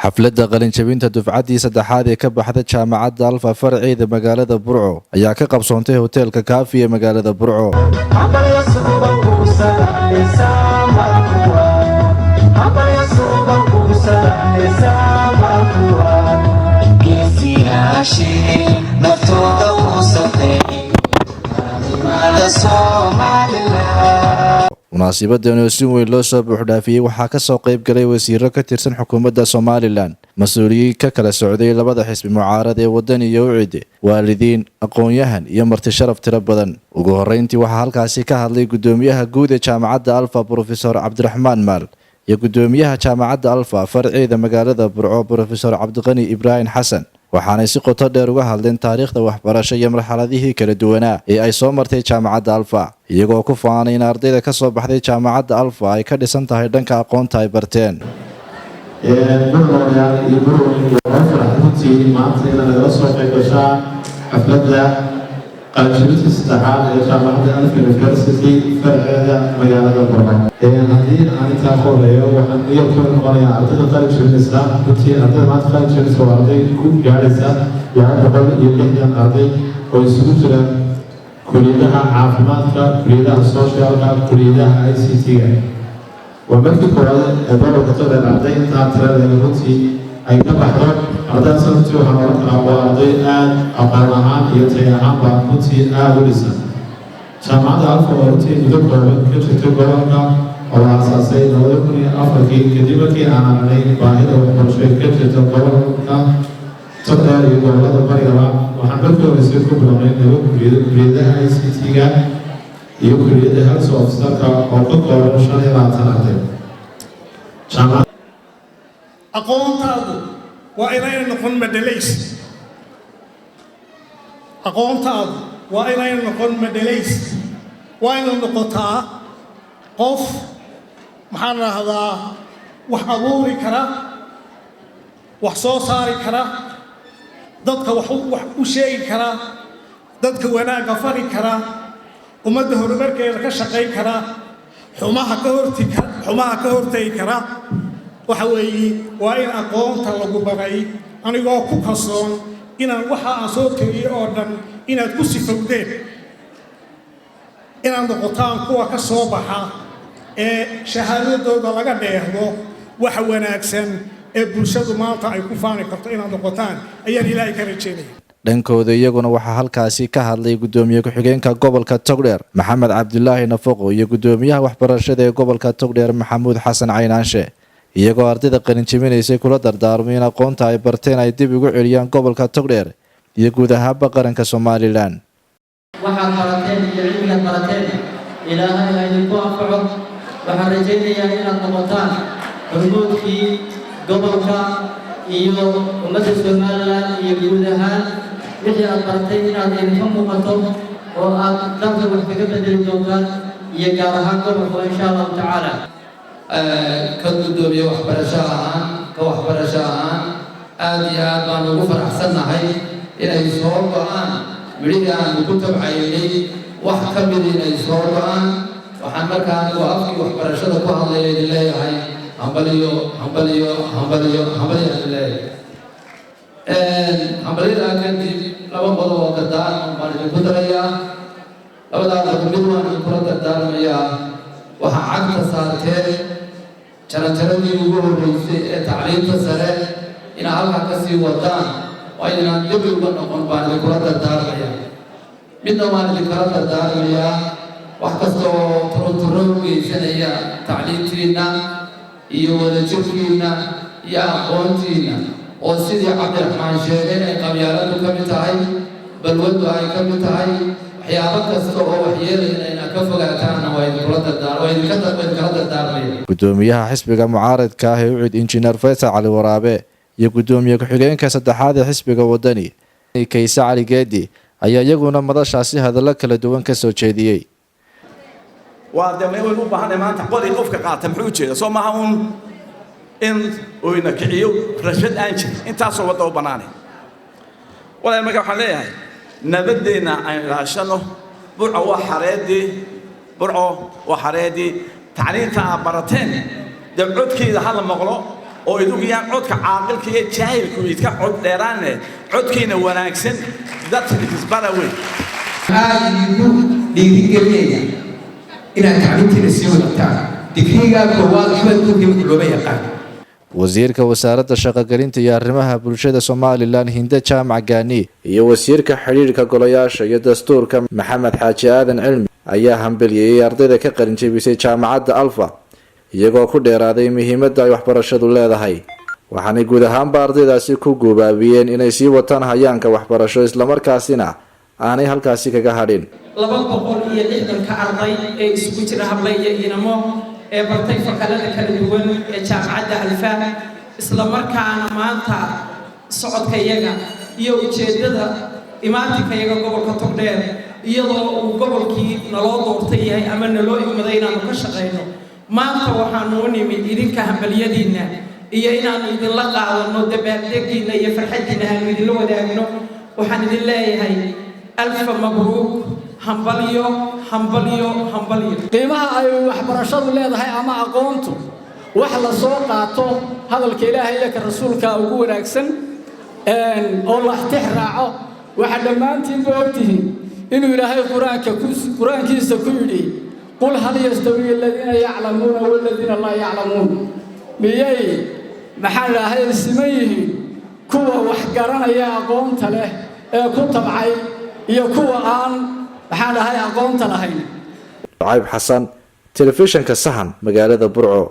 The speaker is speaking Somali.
Xafladda qalinjabinta dufcaddii saddexaad ee ka baxda Jaamacadda Alfa farceeda magaalada Burco ayaa ka qabsoontay hoteelka Kaafi ee magaalada Burco. Munaasibadan oo si weyn loo soo buuxdhaafiyey waxaa kasoo qayb galay wasiiro ka tirsan xukuumadda Somaliland, mas-uuliyiin ka kala socday labada xisbi mucaarad ee Wadani iyo UCID, waalidiin, aqoon-yahan iyo marti sharaf tiro badan. Ugu horeyntii waxaa halkaasi ka hadlay gudoomiyaha guud ee Jaamacadda Alfa, Brofesor Cabdiraxmaan Maal, iyo gudoomiyaha Jaamacadda Alfa farceeda magaalada Burco, Brofesor Cabdiqani Ibraahim Xasan, waxaanay si qoto dheer uga hadleen taariikhda waxbarasho iyo marxaladihii kala duwanaa ee ay soo martay Jaamacadda Alfa, iyagoo ku faanay in ardayda ka soo baxday Jaamacadda Alfa ay ka dhisan tahay dhanka aqoonta ay barteen. Mudanayaal iyo marwooyin, waa farax runtii maanta inaad nagala soo qayb gashaan xafladda qalinjabinta saddexaad ee Jaamacadda Alfa University farceeda magaalada Burco. Haddii aan intaa ka horeeyo, waxaan iyar ka noqonayaa ardayda qalin jabinaysa. Runtii ardayda maanta qalin jabinaysa waa arday ku gaadhaysa 260 arday oo isugu jira kuliyadaha caafimaadka, kuliyadaha socialka, kuliyadaha ICT-ga. Waa markii koowaad ee gobolka Togdheer arday intaa tiradeeda runtii ay ka baxdo. Ardaydaas runtii waxaan oran karaa waa arday aad aqoon ahaan iyo tay ahaanba runtii aada u dhisan. Jaamacadda Alfa oo runtii muddo kooban ka jirtay gobolka oo la aasaasay 2004-kii, kadib markii aan aragnay baahida waxbarasho ee ka jirta gobolka Togdheer iyo gobolada barigaba, waxaan markii horeysay ku bilownay laba kuliyado: kuliyadaha ICT-ga iyo kuliyadda health officerka oo ka kooban 25 arday. Aqoontaadu waa inayna noqon madhalays. Aqoontaadu waa inayna noqon madhalays. Waa inay noqotaa qof, maxaan rahdaa, wax abuuri kara, wax soo saari kara, dadka wax u sheegi kara, dadka wanaagga fari kara, ummadda horumarkeeda ka shaqayn kara, xumaha ka hortegi kara. Waxa weeye waa in aqoonta lagu baray, anigoo ku kalsoon inaan waxa aan soo tegiyey oo dhan inaad ku sifowdeen, inaad noqotaan kuwa ka soo baxa ee shahaadadooda laga dheehdo waxa wanaagsan ee bulshadu maanta ay ku faani karto inaad noqotaan ayaan Ilaahay ka rajeynaya. Dhankooda iyaguna waxaa halkaasi ka hadlay gudoomiye ku-xigeenka gobolka Togdheer, Maxamed Cabdilaahi Nafaqo, iyo gudoomiyaha waxbarashada ee gobolka Togdheer, Maxamuud Xasan Caynaanshe, iyagoo ardayda qalinjabinaysay kula dardaarmay in aqoonta ay barteen ay dib ugu celiyaan gobolka Togdheer iyo guud ahaanba qaranka Somaliland. Waxaad barateen iyo cilmigaad barateen Ilaahay ha idinku anfaco. Waxaan rajaynayaa inaad noqotaan hormoodkii gobolka iyo ummadda Somaliland iyo guud ahaan wixii aad baratay inaad idinka muuqato oo aad dalka wax kaga bedeli doontaan iyo gaar ahaan gobolka, insha Allahu tacaala. Ka guddoomiye waxbarasho ahaan, ka waxbarasho ahaan, aad iyo aad baan ugu faraxsannahay inay soo go'aan midhihii aanu ku tabcaynay, wax ka mid inay soo go'aan. Waxaan markaa anigoo afkii waxbarashada ku hadlaya idin leeyahay hambaliyo, hambaliyo, hambaliyo, hambaliyo idin leeyahay. Hambalyadaa kadib, laba qodob oo dardaaran baan idinku darayaa. Labadaa qodob mid waan idinkula dardaarmayaa: waxaa cagta saarteen jaranjaradii ugu horreysay ee tacliinta sare. Inaad halkaa ka sii wadaan oo aynaan dib uga noqon baan idinkula dardaarmayaa. Midna waan idinkala dardaarmayaa: wax kasta oo turuturo u geysanaya tacliintiinna iyo wadajirkiinna iyo aqoontiinna, oo sidii Cabdiraxmaan sheegay ay qabyaaladu ka mid tahay, balwaddu ay ka mid tahay, waxyaabo kasta oo waxyeelayna inaad ka fogaataanna waa idinkala dardaarmaya. Gudoomiyaha xisbiga mucaaradka ah ee UCID, Injineer Faysal Cali Waraabe, iyo gudoomiye ku-xigeenka saddexaad ee xisbiga Wadani, Kayse Cali Geedi, ayaa iyaguna madashaasi hadallo kala duwan ka soo jeediyey. Waa dee waynu u baahanay maanta qori qofka qaata muxuu ujeeda? Soo maaha uun in uu ina kiciyo rashad aan jirin intaasoo wadda u bannaanay? Walaal, marka waxaan leeyahay nabaddeenna aynu ilaashano. Burco waa xareeddii, Burco waa xareeddii. Tacliinta aad barateen dee codkeeda ha la maqlo. Oo idinku yaan codka caaqilka iyo jaahilku idka cod dheeraane, codkiina wanaagsan dadka isbara weyn. Aada idinku dhiirigelinaya inaad tacliintiina sii wadataan. Digriigaa koowaad waxba adduunka looma yaqaan. Wasiirka wasaaradda shaqogelinta iyo arrimaha bulshada Somaliland, Hinde Jaamac Gaani, iyo wasiirka xidhiidhka golayaasha iyo dastuurka, Maxamed Xaaji Aadan Cilmi, ayaa hambelyeeyey ardayda ka qalinjebisay jaamacadda Alfa, iyagoo ku dheeraaday muhiimadda ay waxbarashadu leedahay. Waxaanay guud ahaanba ardaydaasi ku guubaabiyeen inay sii wataan hayaanka waxbarasho, islamarkaasina aanay halkaasi kaga hadhin. 260-ka arday ee isugu jira habla iyo inamo ee bartay fakalada kala duwan ee jaamacadda Alfa, isla markaana maanta socodkayaga iyo ujeeddada imaatinkayaga gobolka Togdheer, iyadoo uu gobolkii naloo doortay yahay ama naloo igmaday inaannu ka shaqayno, maanta waxaanu u nimid idinka hambalyadiinna iyo inaannu idinla qaadanno dabaaldegiinna iyo farxaddiinna aanu idinla wadaagno. Waxaan idin leeyahay alfa mabruuk, hambalyo, hambalyo, hambalyo. Qiimaha ay waxbarashadu leedahay ama aqoontu, wax la soo qaato hadalka Ilaahay iyo ka rasuulka ugu wanaagsan oo la tix raaco. Waxaa dhammaantiinba ogtihiin inuu Ilaahay qur-aanka qur-aankiisa ku yidhi: "قل هل يستوي الذين يعلمون والذين لا يعلمون." Miyay, maxaa idhaahay, siman yihiin kuwa wax garanaya, aqoonta leh ee ku tabcay, iyo kuwa aan, maxaan dhahay, aqoonta lahayn? Cayb Xasan, telefishanka Sahan, magaalada Burco.